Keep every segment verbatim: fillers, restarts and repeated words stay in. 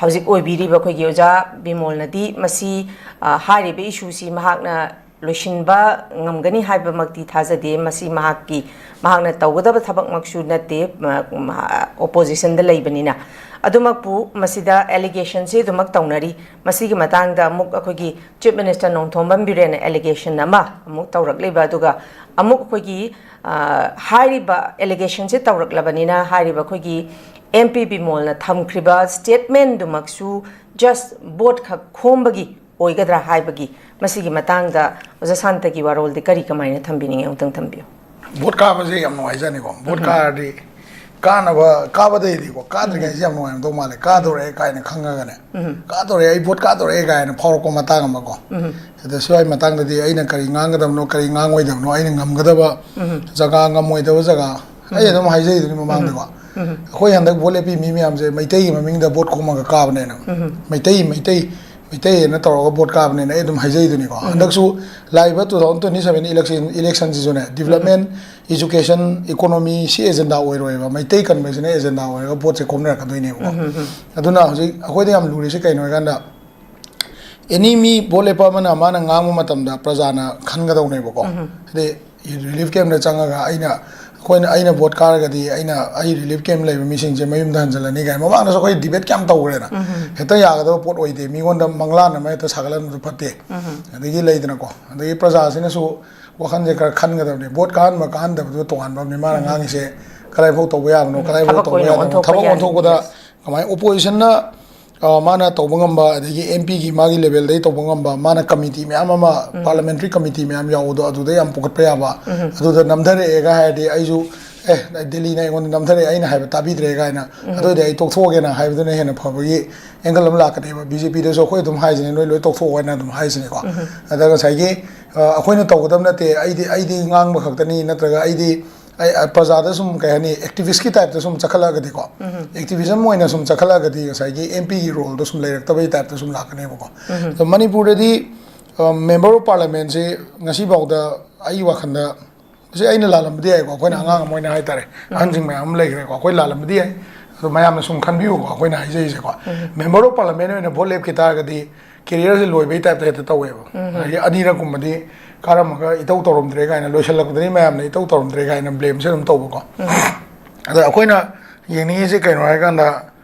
ꯍꯧꯖꯤꯛ ꯑꯣꯏꯕꯤꯔꯤꯕ ꯑꯩꯈꯣꯏꯒꯤ ꯑꯣꯖꯥ ꯕꯤꯃꯣꯜꯅꯗꯤ ꯃꯁꯤ, ꯑ, ꯍꯥꯏꯔꯤꯕ ꯏꯁꯨꯁꯤ ꯃꯍꯥꯛꯅ ꯂꯣꯏꯁꯤꯟꯕ ꯉꯝꯒꯅꯤ ꯍꯥꯏꯕꯃꯛꯇꯤ ꯊꯥꯖꯗꯦ꯫ ꯃꯁꯤ ꯃꯍꯥꯛꯀꯤ, ꯃꯍꯥꯛꯅ ꯇꯧꯒꯗꯕ ꯊꯕꯛꯃꯛꯁꯨ ꯅꯠꯇꯦ, ꯃ-, ꯃ-, ꯑꯣꯄꯣꯖꯤꯁꯟꯗ ꯂꯩꯕꯅꯤꯅ꯫ ꯑꯗꯨꯃꯛꯄꯨ ꯃꯁꯤꯗ ꯑꯦꯂꯤꯒꯦꯁꯟꯁꯤ ꯑꯗꯨꯃꯛ ꯇꯧꯅꯔꯤ꯫ ꯃꯁꯤꯒꯤ ꯃꯇꯥꯡꯗ ꯑꯃꯨꯛ ꯑꯩꯈꯣꯏꯒꯤ ꯆꯤꯐ ꯃꯤꯅꯤꯁꯇꯔ ꯅꯣꯡꯊꯣꯝꯕꯝ ꯕꯤꯔꯦꯟꯅ ꯑꯦꯂꯤꯒꯦꯁꯟ ꯑꯃ ꯑꯃꯨꯛ ꯇꯧꯔꯛꯂꯤꯕ, ꯑꯗꯨꯒ ꯑꯃꯨꯛ ꯑꯩꯈꯣꯏꯒꯤ, ꯑ, ꯍꯥꯏꯔꯤꯕ ꯑꯦꯂꯤꯒꯦꯁꯟꯁꯤ ꯇꯧꯔꯛꯂꯕꯅꯤꯅ, ꯍꯥꯏꯔꯤꯕ ꯑꯩꯈꯣꯏꯒꯤ ꯑꯦꯝ ꯄꯤ ꯕꯤꯃꯣꯜꯅ ꯊꯝꯈ꯭ꯔꯤꯕ ꯁ꯭ꯇꯦꯠꯃꯦꯟꯗꯨꯃꯛꯁꯨ ꯖꯁ ꯚꯣꯠ ꯈꯛ ꯈꯣꯝꯕꯒꯤ ꯑꯣꯏꯒꯗ꯭ꯔꯥ ꯍꯥꯏꯕꯒꯤ, ꯃꯁꯤꯒꯤ ꯃꯇꯥꯡꯗ ꯑꯣꯖꯥ ꯁꯥꯟꯇꯒꯤ ꯋꯥꯔꯣꯜꯗꯤ ꯀꯔꯤ, ꯀꯃꯥꯏꯅ ꯊꯝꯕꯤꯅꯤꯡꯉꯤ? ꯑꯃꯨꯛꯇꯪ ꯊꯝꯕꯤꯌꯨ꯫ ꯚꯣꯠ ꯀꯥꯕꯁꯦ ꯌꯥꯝ ꯅꯨꯡꯉꯥꯏꯖꯅꯤꯀꯣ꯫ ꯚꯣꯠ ꯎꯝ꯫ ꯀꯥꯔꯗꯤ, ꯀꯥꯅꯕ, ꯀꯥꯕꯗꯩꯗꯤꯀꯣ, ꯀꯥꯗ꯭ꯔꯤꯉꯩꯁꯦ ꯌꯥꯝ ꯅꯨꯡꯉꯥꯏꯔꯝꯗꯧ ꯃꯥꯜꯂꯦ꯫ ꯀꯥꯗꯣꯔꯦ ꯀꯥꯏꯅ ꯈꯪꯉꯒꯅꯦ, ꯎꯝ꯫ "ꯀꯥꯗꯣꯔꯦ, ꯑꯩ ꯚꯣꯠ ꯀꯥꯗꯣꯔꯦ" ꯀꯥꯏꯅ ꯐꯥꯎꯔꯛꯄ ꯃꯇꯥꯡ ꯑꯃꯀꯣ꯫ ꯎꯝ꯫ ꯑꯗ ꯁ꯭ꯋꯥꯏ ꯃꯇꯥꯡꯗꯗꯤ ꯑꯩꯅ ꯀꯔꯤ ꯉꯥꯡꯒꯗꯕꯅꯣ, ꯀꯔꯤ ꯉꯥꯡꯉꯣꯏꯗꯕꯅꯣ, ꯑꯩꯅ ꯉꯝꯒꯗꯕ ꯎꯝ꯫ ꯖꯒꯥ, ꯉꯝꯃꯣꯏꯗꯕ ꯖꯒꯥ, ꯑꯩ ꯎꯝ꯫ ꯑꯗꯨꯝ ꯍꯥꯏꯖꯩꯗꯨꯅꯤ ꯃꯃꯥꯡꯗꯀꯣ꯫ ꯎꯝ꯫ ꯑꯩꯈꯣꯏ ꯍꯟꯗꯛ ꯚꯣꯠ ꯂꯦꯞꯄꯤ ꯃꯤ ꯃꯌꯥꯝꯁꯦ ꯃꯩꯇꯩꯒꯤ ꯃꯃꯤꯡꯗ ꯚꯣꯠ ꯈꯣꯝꯃꯒ ꯀꯥꯕꯅꯦꯅ꯫ ꯎꯝ꯫ ꯃꯩꯇꯩ, ꯃꯩꯇꯩ, ꯃꯩꯇꯩ ꯍꯥꯏꯅ ꯇꯧꯔꯒ ꯚꯣꯠ ꯀꯥꯕꯅꯦꯅ ꯑꯩ ꯑꯗꯨꯝ ꯍꯥꯏꯖꯩꯗꯨꯅꯤꯀꯣ꯫ ꯎꯝ꯫ ꯍꯟꯗꯛꯁꯨ ꯂꯥꯛꯏꯕ two thousand twenty seven election, electionꯁꯤꯁꯨꯅꯦ, ꯎꯝ꯫ Development, education, economy ꯁꯤ agenda ꯑꯣꯏꯔꯣꯏꯕ, ꯃꯩꯇꯩ conversionꯅ agenda ꯑꯣꯏꯔꯒ ꯚꯣꯠꯁꯦ ꯈꯣꯝꯅꯔꯛꯀꯗꯣꯏꯅꯦꯕꯀꯣ꯫ ꯎꯝ, ꯎꯝ, ꯎꯝ꯫ ꯑꯗꯨꯅ ꯍꯧꯖꯤꯛ ꯑꯩꯈꯣꯏꯗ ꯌꯥꯝ ꯂꯨꯔꯤꯁꯦ ꯀꯩꯅꯣ ꯍꯥꯏꯀꯥꯟꯗ, ꯑꯦꯅꯤ ꯃꯤ ꯚꯣꯠ ꯂꯦꯞꯄ ꯑꯃꯅ ꯃꯥꯅ ꯉꯥꯡꯕ ꯃꯇꯝꯗ ꯄ꯭ꯔꯖꯥꯅ ꯈꯟꯒꯗꯧꯅꯦꯕꯀꯣ꯫ ꯎꯝ꯫ ꯍꯥꯏꯗꯤ ꯔꯤꯂꯤꯐ ꯀꯦꯝꯞꯇ ꯆꯪꯉꯒ ꯑꯩꯅ, ꯑꯩꯈꯣꯏꯅ, ꯑꯩꯅ ꯚꯣꯠ ꯀꯥꯔꯒꯗꯤ ꯑꯩꯅ, ꯑꯩ ꯔꯤꯂꯤꯐ ꯀꯦꯝꯞ ꯂꯩꯕ ꯃꯤꯁꯤꯡꯁꯦ ꯃꯌꯨꯝꯗ ꯍꯟꯖꯤꯜꯂꯅꯤ ꯀꯥꯏꯅ ꯃꯃꯥꯡꯗꯁꯨ ꯑꯩꯈꯣꯏ ꯗꯤꯕꯦꯠ ꯀꯌꯥꯝ ꯇꯧꯈ꯭ꯔꯦꯅ꯫ ꯎꯝ꯫ ꯍꯦꯛꯇ ꯌꯥꯒꯗꯕ ꯄꯣꯠ ꯑꯣꯏꯗꯦ꯫ ꯃꯤꯉꯣꯟꯗ ꯃꯪꯂꯥꯟ ꯑꯃ ꯍꯦꯛꯇ ꯁꯥꯒꯠꯍꯟꯕꯗꯨ ꯐꯠꯇꯦ꯫ ꯎꯝ꯫ ꯑꯗꯒꯤ ꯂꯩꯗꯅꯀꯣ, ꯑꯗꯒꯤ ꯄ꯭ꯔꯖꯥꯁꯤꯅꯁꯨ ꯋꯥꯈꯜꯁꯦ ꯈꯔ ꯈꯟꯒꯗꯕꯅꯤ꯫ ꯚꯣꯠ ꯀꯥꯍꯟꯕ ꯀꯥꯍꯟꯗꯕꯗꯨ ꯇꯣꯉꯥꯟꯕ ꯑꯃꯅꯤ꯫ ꯃꯥꯅ ꯎꯝ꯫ ꯉꯥꯡꯉꯤꯁꯦ ꯀꯗꯥꯏꯐꯥꯎ ꯇꯧꯕ ꯌꯥꯕꯅꯣ, ꯎꯝ꯫ ꯀꯗꯥꯏꯐꯥꯎ ꯊꯕꯛ ꯇꯧꯕ ꯑꯣꯏꯅ ꯌꯥꯗꯕꯅꯣ, ꯑꯣꯟꯊꯣꯛꯄ ꯊꯕꯛ ꯌꯥꯏ꯫ ꯑꯣꯟꯊꯣꯛꯄꯗ Yes꯫ ꯀꯃꯥꯏꯅ ꯑꯣꯄꯣꯖꯤꯁꯟꯅ, ꯑ, ꯃꯥꯅ ꯇꯧꯕ ꯉꯝꯕ, ꯑꯗꯒꯤ ꯑꯦꯝ ꯄꯤꯒꯤ ꯃꯥꯒꯤ ꯂꯦꯚꯦꯜꯗꯒꯤ ꯇꯧꯕ ꯉꯝꯕ, ꯃꯥꯅ ꯀꯃꯤꯇꯤ ꯃꯌꯥꯝ ꯑꯃ, ꯎꯝ꯫ ꯄꯥꯔꯂꯤꯌꯥꯃꯦꯟꯇꯔꯤ ꯀꯃꯤꯇꯤ ꯃꯌꯥꯝ ꯌꯥꯎꯕꯗꯣ ꯑꯗꯨꯗ ꯌꯥꯝ ꯄꯨꯈꯠꯄ ꯌꯥꯕ, ꯎꯝ꯫ ꯑꯗꯨꯗ ꯅꯝꯊꯔꯛꯑꯦꯒ ꯍꯥꯏꯔꯗꯤ ꯑꯩꯁꯨ, "ꯑꯦ, ꯗꯦꯜꯂꯤꯅ ꯑꯩꯉꯣꯟꯗ ꯅꯝꯊꯔꯛꯑꯦ, ꯑꯩꯅ ꯍꯥꯏꯕ ꯇꯥꯕꯤꯗ꯭ꯔꯦ" ꯀꯥꯏꯅ, ꯎꯝ꯫ "ꯑꯗꯨ ꯑꯣꯏꯔꯗꯤ ꯑꯩ ꯇꯣꯛꯊꯣꯛꯑꯒꯦꯅ" ꯍꯥꯏꯕꯗꯨꯅ ꯍꯦꯟꯅ ꯐꯕꯒꯤ ꯑꯦꯡꯒꯜ ꯑꯃ ꯂꯥꯛꯀꯅꯦꯕ꯫ ꯕꯤ ꯖꯦ ꯄꯤꯗꯁꯨ ꯑꯩꯈꯣꯏ ꯑꯗꯨꯝ ꯍꯥꯏꯁꯤꯅꯦ, "ꯅꯣꯏ ꯂꯣꯏ ꯇꯣꯛꯊꯣꯛꯑꯣ" ꯍꯥꯏꯅ ꯑꯗꯨꯝ ꯍꯥꯏꯁꯤꯅꯦꯀꯣ꯫ ꯎꯝ꯫ ꯑꯗ ꯉꯁꯥꯏꯒꯤ, ꯑ, ꯑꯩꯈꯣꯏꯅ ꯇꯧꯒꯗꯕ ꯅꯠꯇꯦ, "ꯑꯩꯗꯤ, ꯑꯩꯗꯤ ꯉꯥꯡꯕ ꯈꯛꯇꯅꯤ", ꯅꯠꯇ꯭ꯔꯒ "ꯑꯩꯗꯤ ꯑꯩ, ꯑ, ꯄ꯭ꯔꯖꯥꯗ ꯁꯨꯝ, ꯀꯩ ꯍꯥꯏꯅꯤ, ꯑꯦꯛꯇꯤꯚꯤꯁ꯭ꯠꯀꯤ ꯇꯥꯏꯞꯇ ꯁꯨꯝ ꯆꯠꯈꯠꯂꯛꯑꯒꯗꯤꯀꯣ, ꯎꯝ꯫ ꯑꯦꯛꯇꯤꯚꯤꯖꯝ ꯑꯣꯏꯅ ꯁꯨꯝ ꯆꯠꯈꯠꯂꯛꯑꯒꯗꯤ ꯉꯁꯥꯏꯒꯤ ꯑꯦꯝ ꯄꯤꯒꯤ ꯔꯣꯜꯗꯣ ꯁꯨꯝ ꯂꯩꯔꯛꯇꯕꯩ ꯇꯥꯏꯞꯇ ꯁꯨꯝ ꯂꯥꯛꯀꯅꯦꯕꯀꯣ꯫ ꯎꯝ꯫ ꯑꯗꯣ ꯃꯅꯤꯄꯨꯔꯗꯗꯤ, ꯑ, ꯃꯦꯝꯕꯔ ꯑꯣꯐ ꯄꯥꯔꯂꯤꯌꯥꯃꯦꯟꯁꯦ ꯉꯁꯤꯐꯥꯎꯗ ꯑꯩꯒꯤ ꯋꯥꯈꯜꯗ, ꯃꯁꯤ ꯑꯩꯅ ꯂꯥꯜꯂꯝꯕꯗꯤ ꯌꯥꯏꯀꯣ, ꯑꯩꯈꯣꯏꯅ ꯎꯝ꯫ ꯑꯉꯥꯡ ꯑꯃ ꯑꯣꯏꯅ ꯍꯥꯏꯇꯥꯔꯦ, ꯎꯝ꯫ ꯑꯍꯟꯁꯤꯡ ꯃꯌꯥꯝ ꯑꯃ ꯂꯩꯈ꯭ꯔꯦꯀꯣ, ꯑꯩꯈꯣꯏ ꯂꯥꯜꯂꯝꯕꯗꯤ ꯌꯥꯏ꯫ ꯑꯗꯣ ꯃꯌꯥꯝꯅ ꯁꯨꯝ ꯈꯟꯕꯤꯌꯨꯀꯣ, ꯑꯩꯈꯣꯏꯅ ꯍꯥꯏꯖꯔꯤꯁꯦꯀꯣ, member of parliament ꯑꯣꯏꯅ ꯚꯣꯠ ꯂꯦꯞꯈꯤ ꯇꯥꯔꯒꯗꯤ careerꯁꯦ ꯂꯣꯏꯕꯒꯤ typeꯇ ꯍꯦꯛꯇ ꯇꯧꯋꯦꯕ꯫ ꯑꯗꯒꯤ ꯑꯅꯤꯔꯛꯀꯨꯝꯕꯗꯤ ꯀꯥꯔꯝꯃꯒ ꯏꯇꯧ ꯇꯧꯔꯝꯗ꯭ꯔꯦ ꯀꯥꯏꯅ, ꯂꯣꯏꯁꯤꯜꯂꯛꯄꯗꯗꯤ ꯃꯌꯥꯝꯅ ꯏꯇꯧ ꯇꯧꯔꯝꯗ꯭ꯔꯦ ꯀꯥꯏꯅ blameꯁꯦ ꯑꯗꯨꯝ ꯇꯧꯕꯀꯣ꯫ ꯑꯗ ꯑꯩꯈꯣꯏꯅ ꯌꯦꯡꯅꯤꯡꯉꯤꯁꯦ ꯀꯩꯅꯣ ꯍꯥꯏꯔꯀꯥꯟꯗ,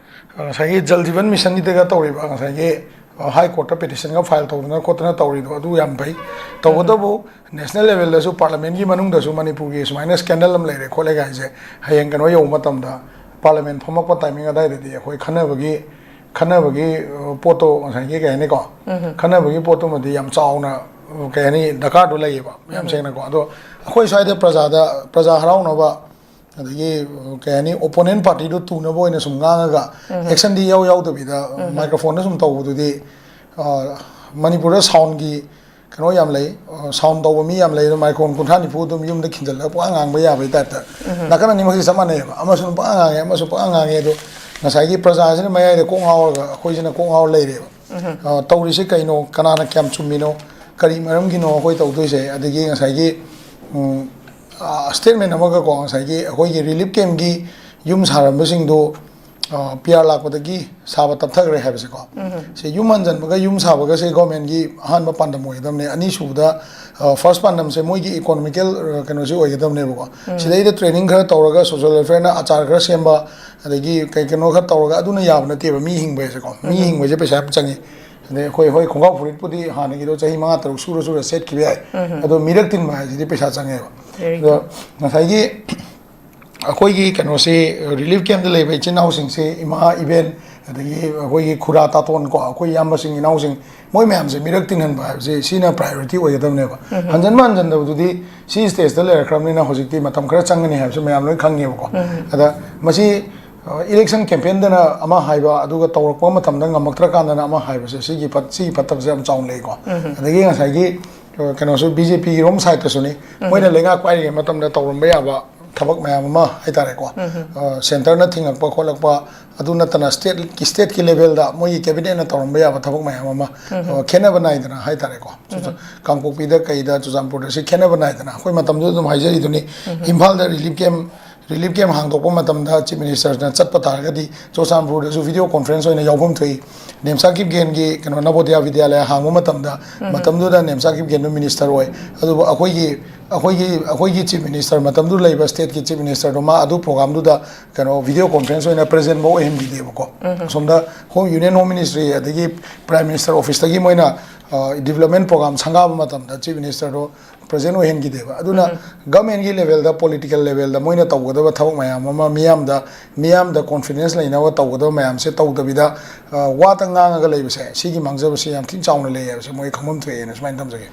ꯉꯁꯥꯏꯒꯤ Jal Jeevan Missionꯒꯤꯗꯒ ꯇꯧꯔꯤꯕ, ꯉꯁꯥꯏꯒꯤ, ꯑ, High Courtꯇ petitionꯒ file ꯇꯧꯗꯅ ꯈꯣꯠꯇꯅ ꯇꯧꯔꯤꯗꯣ, ꯑꯗꯨ ꯌꯥꯝ ꯐꯩ꯫ ꯇꯧꯕꯇꯕꯨ national levelꯗꯁꯨ parliamentꯀꯤ ꯃꯅꯨꯡꯗꯁꯨ ꯃꯅꯤꯄꯨꯔꯒꯤ ꯁꯨꯃꯥꯏꯅ scandal ꯑꯃ ꯂꯩꯔꯦ ꯈꯣꯠꯂꯦ ꯍꯥꯏꯁꯦ, ꯍꯌꯦꯡ ꯀꯩꯅꯣ ꯌꯧꯕ ꯃꯇꯝꯗ, parliament ꯐꯝꯃꯛꯄ timing ꯑꯗꯨꯋꯥꯏꯗꯗꯤ ꯑꯩꯈꯣꯏ ꯈꯟꯅꯕꯒꯤ, ꯈꯟꯅꯕꯒꯤ, ꯑ, ꯄꯣꯠꯇꯣ, ꯉꯁꯥꯏꯒꯤ ꯀꯩ ꯍꯥꯏꯅꯤꯀꯣ, ꯈꯟꯅꯕꯒꯤ ꯄꯣꯠꯇꯨꯃꯗꯤ ꯌꯥꯝ ꯆꯥꯎꯅ, ꯑ, ꯀꯩ ꯍꯥꯏꯅꯤ, ꯗꯔꯀꯥꯔꯗꯣ ꯂꯩꯌꯦꯕ, ꯌꯥꯝ ꯁꯦꯡꯅꯀꯣ꯫ ꯑꯗꯣ ꯑꯩꯈꯣꯏ ꯁ꯭ꯋꯥꯏꯗ ꯄ꯭ꯔꯖꯥꯗ, ꯄ꯭ꯔꯖꯥ ꯍꯔꯥꯎꯅꯕ, ꯑꯗꯒꯤ, ꯑ, ꯀꯩ ꯍꯥꯏꯅꯤ, opponent partyꯗꯣ ꯇꯨꯅꯕ ꯑꯣꯏꯅ ꯁꯨꯝ ꯉꯥꯡꯉꯒ actionꯗꯤ ꯏꯌꯥꯎ ꯌꯥꯎꯗꯕꯤꯗ, microphoneꯗ ꯁꯨꯝ ꯇꯧꯕꯗꯨꯗꯤ, ꯑ, ꯃꯅꯤꯄꯨꯔꯗ soundꯒꯤ ꯀꯩꯅꯣ ꯌꯥꯝ ꯂꯩ, ꯑ, sound ꯇꯧꯕ ꯃꯤ ꯌꯥꯝ ꯂꯩ, ꯑꯗꯣ microphone ꯀꯨꯟꯊ꯭ꯔꯥ ꯅꯤꯐꯨ ꯑꯗꯨꯝ ꯌꯨꯝꯗ ꯈꯤꯟꯖꯜꯂꯒ ꯄꯨꯡꯉꯥꯡ ꯉꯥꯡꯕ ꯌꯥꯕꯒꯤ typeꯇ꯫ ꯅꯥꯀꯟ ꯑꯅꯤꯃꯛꯁꯦ ꯆꯞ ꯃꯥꯟꯅꯩꯌꯦꯕ, ꯑꯃꯁꯨ ꯄꯨꯡꯉꯥꯡ ꯉꯥꯡꯉꯦ, ꯑꯃꯁꯨ ꯄꯨꯡꯉꯥꯡ ꯉꯥꯡꯉꯦ꯫ ꯑꯗꯣ ꯉꯁꯥꯏꯒꯤ ꯄ꯭ꯔꯖꯥꯁꯤꯅ ꯃꯌꯥꯏꯗ ꯀꯣꯛ ꯉꯥꯎꯔꯒ ꯑꯩꯈꯣꯏꯁꯤꯅ ꯀꯣꯛ ꯉꯥꯎꯔ ꯂꯩꯔꯦꯕ꯫ ꯑ, ꯇꯧꯔꯤꯁꯦ ꯀꯩꯅꯣ, ꯀꯅꯥꯅ ꯀꯌꯥꯝ ꯆꯨꯝꯃꯤꯅꯣ, ꯀꯔꯤ ꯃꯔꯝꯒꯤꯅꯣ ꯑꯩꯈꯣꯏ ꯇꯧꯗꯣꯏꯁꯦ? ꯑꯗꯒꯤ ꯉꯁꯥꯏꯒꯤ, ꯎꯝ, ꯑ, statement ꯑꯃꯒꯀꯣ, ꯉꯁꯥꯏꯒꯤ ꯑꯩꯈꯣꯏꯒꯤ relief campꯀꯤ ꯌꯨꯝ ꯁꯥꯔꯝꯕꯁꯤꯡꯗꯨ, ꯑ, PR ꯂꯥꯛꯄꯗꯒꯤ ꯁꯥꯕ ꯇꯞꯊꯈ꯭ꯔꯦ ꯍꯥꯏꯕꯁꯦꯀꯣ꯫ ꯁꯤ ꯌꯨꯝ ꯍꯟꯖꯟꯕꯒ ꯌꯨꯝ ꯁꯥꯕꯒꯁꯦ governmentꯀꯤ ꯑꯍꯥꯟꯕ ꯄꯥꯟꯗꯝ ꯑꯣꯏꯒꯗꯕꯅꯦ꯫ ꯑꯅꯤꯁꯨꯕꯗ, ꯑ, first ꯄꯥꯟꯗꯝꯁꯦ ꯃꯣꯏꯒꯤ economical, ꯑ, ꯀꯩꯅꯣꯁꯦ ꯑꯣꯏꯒꯗꯕꯅꯦꯕꯀꯣ꯫ ꯁꯤꯗꯩꯗ training ꯈꯔ ꯇꯧꯔꯒ social welfareꯅ ꯑꯆꯥꯔ ꯈꯔ ꯁꯦꯝꯕ, ꯑꯗꯒꯤ ꯀꯩ ꯀꯩꯅꯣ ꯈꯔ ꯇꯧꯔꯒ, ꯑꯗꯨꯅ ꯌꯥꯕ ꯅꯠꯇꯦꯕ, ꯃꯤ ꯍꯤꯡꯕ ꯍꯥꯏꯁꯦꯀꯣ꯫ ꯃꯤ ꯍꯤꯡꯕꯁꯦ ꯄꯩꯁꯥ ꯌꯥꯝ ꯆꯪꯉꯤ꯫ ꯑꯗꯩ ꯑꯩꯈꯣꯏ, ꯍꯣꯏ, ꯈꯣꯡꯒ꯭ꯔꯥꯎ ꯐꯨꯔꯤꯠꯄꯨꯗꯤ ꯍꯥꯟꯅꯒꯤꯗꯣ ꯆꯍꯤ ꯃꯉꯥ ꯇꯔꯨꯛ ꯁꯨꯔ ꯁꯨꯔ ꯁꯦꯠꯈꯤꯕ ꯌꯥꯏ꯫ ꯑꯗꯣ ꯃꯤꯔꯛ ꯇꯤꯟꯕ ꯍꯥꯏꯁꯤꯗꯤ ꯄꯩꯁꯥ ꯆꯪꯉꯦꯕ꯫ Very ꯑꯗꯣ good. ꯉꯁꯥꯏꯒꯤ ꯑꯩꯈꯣꯏꯒꯤ ꯀꯩꯅꯣꯁꯤ, relief campꯇ ꯂꯩꯕ ꯏꯆꯤꯟ ꯏꯅꯥꯎꯁꯤꯡꯁꯤ, ꯏꯃꯥ ꯏꯕꯦꯟ, ꯑꯗꯒꯤ ꯑꯩꯈꯣꯏꯒꯤ ꯈꯨꯔꯥ ꯇꯥꯇꯣꯟ ꯀꯣ, ꯑꯩꯈꯣꯏ ꯏꯌꯥꯝꯕꯁꯤꯡ ꯏꯅꯥꯎꯁꯤꯡ, ꯃꯣꯏ ꯃꯌꯥꯝꯁꯦ ꯃꯤꯔꯛ ꯇꯤꯟꯍꯟꯕ ꯍꯥꯏꯕꯁꯤ ꯁꯤꯅ priority ꯑꯣꯏꯒꯗꯕꯅꯦꯕ꯫ ꯍꯟꯖꯟꯕ ꯍꯟꯖꯟꯗꯕꯗꯨꯗꯤ ꯁꯤ stageꯇ ꯂꯩꯔꯛꯈ꯭ꯔꯕꯅꯤꯅ ꯍꯧꯖꯤꯛꯇꯤ ꯃꯇꯝ ꯈꯔ ꯆꯪꯒꯅꯤ ꯍꯥꯏꯕꯁꯤ ꯃꯌꯥꯝ ꯂꯣꯏ ꯈꯪꯉꯦꯕꯀꯣ꯫ ꯑꯗ ꯃꯁꯤ, ꯑ, election campaignꯗꯅ ꯑꯃ ꯍꯥꯏꯕ, ꯑꯗꯨꯒ ꯇꯧꯔꯛꯄ ꯃꯇꯝꯗ ꯉꯝꯃꯛꯇ꯭ꯔꯀꯥꯟꯗꯅ ꯑꯃ ꯍꯥꯏꯕꯁꯦ, ꯁꯤꯒꯤ ꯐꯠ-, ꯁꯤꯒꯤ ꯐꯠꯇꯕꯁꯦ ꯌꯥꯝ ꯆꯥꯎꯅ ꯂꯩꯀꯣ꯫ ꯑꯗꯒꯤ ꯉꯁꯥꯏꯒꯤ, ꯑ, ꯀꯩꯅꯣꯁꯨ BJPꯒꯤꯔꯣꯝ sideꯇꯁꯨꯅꯤ, ꯃꯣꯏꯅ ꯂꯩꯉꯥꯛ ꯄꯥꯏꯔꯤꯉꯩ ꯃꯇꯝꯗ ꯇꯧꯔꯝꯕ ꯌꯥꯕ ꯊꯕꯛ ꯃꯌꯥꯝ ꯑꯃ ꯍꯥꯏꯇꯥꯔꯦꯀꯣ꯫ ꯑ, centreꯅ ꯊꯤꯡꯉꯛꯄ ꯈꯣꯠꯂꯛꯄ, ꯑꯗꯨ ꯅꯠꯇꯅ stateꯀꯤ, stateꯀꯤ levelꯗ ꯃꯣꯏꯒꯤ cabinetꯅ ꯇꯧꯔꯝꯕ ꯌꯥꯕ ꯊꯕꯛ ꯃꯌꯥꯝ ꯑꯃ, ꯑ, ꯈꯦꯠꯅꯕ ꯅꯥꯏꯗꯅ ꯍꯥꯏꯇꯥꯔꯦꯀꯣ꯫ ꯆꯨꯔꯆꯥ-, ꯀꯥꯡꯄꯣꯛꯄꯤꯗ ꯀꯩꯗ, ꯆꯨꯔꯆꯥꯟꯄꯨꯔꯗ ꯁꯤ ꯈꯦꯠꯅꯕ ꯅꯥꯏꯗꯅ꯫ ꯑꯩꯈꯣꯏ ꯃꯇꯝꯗꯨꯗ ꯑꯗꯨꯝ ꯍꯥꯏꯖꯔꯤꯗꯨꯅꯤ, ꯏꯝꯐꯥꯜꯗ relief camp ꯔꯤꯂꯤꯐ ꯀꯦꯝ ꯍꯥꯡꯗꯣꯛꯄ ꯃꯇꯝꯗ ꯆꯤꯐ ꯃꯤꯅꯤꯁꯇꯔꯅ ꯆꯠꯄ ꯇꯥꯔꯒꯗꯤ ꯆꯨꯔꯆꯥꯟꯄꯨꯔꯗꯁꯨ ꯚꯤꯗꯤꯑꯣ ꯀꯣꯟꯐꯔꯦꯟꯁ ꯑꯣꯏꯅ ꯌꯥꯎꯐꯝ ꯊꯣꯛꯏ꯫ ꯅꯦꯝꯆꯥ ꯀꯤꯞꯒꯦꯟꯒꯤ ꯀꯩꯅꯣ ꯅꯕꯣꯗꯤꯌꯥ ꯕꯤꯗ꯭ꯌꯥꯂꯌꯥ ꯍꯥꯡꯕ ꯃꯇꯝꯗ, ꯃꯇꯝꯗꯨꯗ ꯅꯦꯝꯆꯥ ꯀꯤꯞꯒꯦꯟꯗꯨ ꯃꯤꯅꯤꯁꯇꯔ ꯑꯣꯏ꯫ ꯑꯗꯨꯕꯨ ꯑꯩꯈꯣꯏꯒꯤ ꯑꯩꯈꯣꯏꯒꯤ ꯑꯩꯈꯣꯏꯒꯤ ꯆꯤꯐ ꯃꯤꯅꯤꯁꯇꯔ, ꯃꯇꯝꯗꯨ ꯂꯩꯕ ꯁ꯭ꯇꯦꯠꯀꯤ ꯆꯤꯐ ꯃꯤꯅꯤꯁꯇꯔꯗꯣ, ꯃꯥ ꯑꯗꯨ ꯄ꯭ꯔꯣꯒꯥꯝꯗꯨꯗ ꯀꯩꯅꯣ ꯚꯤꯗꯤꯑꯣ ꯀꯣꯟꯐꯔꯦꯟꯁ ꯑꯣꯏꯅ ꯄ꯭ꯔꯦꯖꯦꯟꯐꯥꯎ ꯑꯣꯏꯍꯟꯕꯤꯗꯦꯕꯀꯣ꯫ ꯑꯁꯣꯝꯗ ꯍꯣꯝ, ꯌꯨꯅꯤꯌꯟ ꯍꯣꯝ ꯃꯤꯅꯤꯁꯇ꯭ꯔꯤ ꯑꯗꯒꯤ ꯄ꯭ꯔꯥꯏꯝ ꯃꯤꯅꯤꯁꯇꯔ ꯑꯣꯐꯤꯁꯇꯒꯤ ꯃꯣꯏꯅ ꯗꯤꯕ꯭ꯂꯞꯃꯦꯟ ꯄ꯭ꯔꯣꯒꯥꯝ ꯁꯪꯒꯥꯕ ꯃꯇꯝꯗ ꯆꯤꯐ ꯃꯤꯅꯤꯁꯇꯔꯗꯣ ꯄ꯭ꯔꯦꯖꯦꯟ ꯑꯣꯏꯍꯟꯈꯤꯗꯦꯕ꯫ ꯑꯗꯨꯅ ꯒꯚꯔꯟꯃꯦꯟꯠꯀꯤ ꯂꯦꯚꯦꯜꯗ, ꯄꯣꯂꯤꯇꯤꯀꯦꯜ ꯂꯦꯚꯦꯜꯗ ꯃꯣꯏꯅ ꯇꯧꯒꯗꯕ ꯊꯕꯛ ꯃꯌꯥꯝ ꯑꯃ, ꯃꯤꯌꯥꯝꯗ ꯃꯤꯌꯥꯝꯗ ꯀꯣꯟꯐꯤꯗꯦꯟꯁ ꯂꯩꯅꯕ ꯇꯧꯒꯗꯕ ꯃꯌꯥꯝꯁꯦ ꯇꯧꯗꯕꯤꯗ, ꯑ, ꯋꯥꯇ ꯉꯥꯡꯉꯒ ꯂꯩꯕꯁꯦ, ꯁꯤꯒꯤ ꯃꯥꯡꯖꯕꯁꯦ ꯌꯥꯝ ꯊꯤꯅ ꯆꯥꯎꯅ ꯂꯩ ꯍꯥꯏꯕꯁꯦ ꯃꯣꯏ ꯈꯪꯐꯝ ꯊꯣꯛꯑꯦꯅ ꯁꯨꯃꯥꯏꯅ ꯊꯝꯖꯒꯦ꯫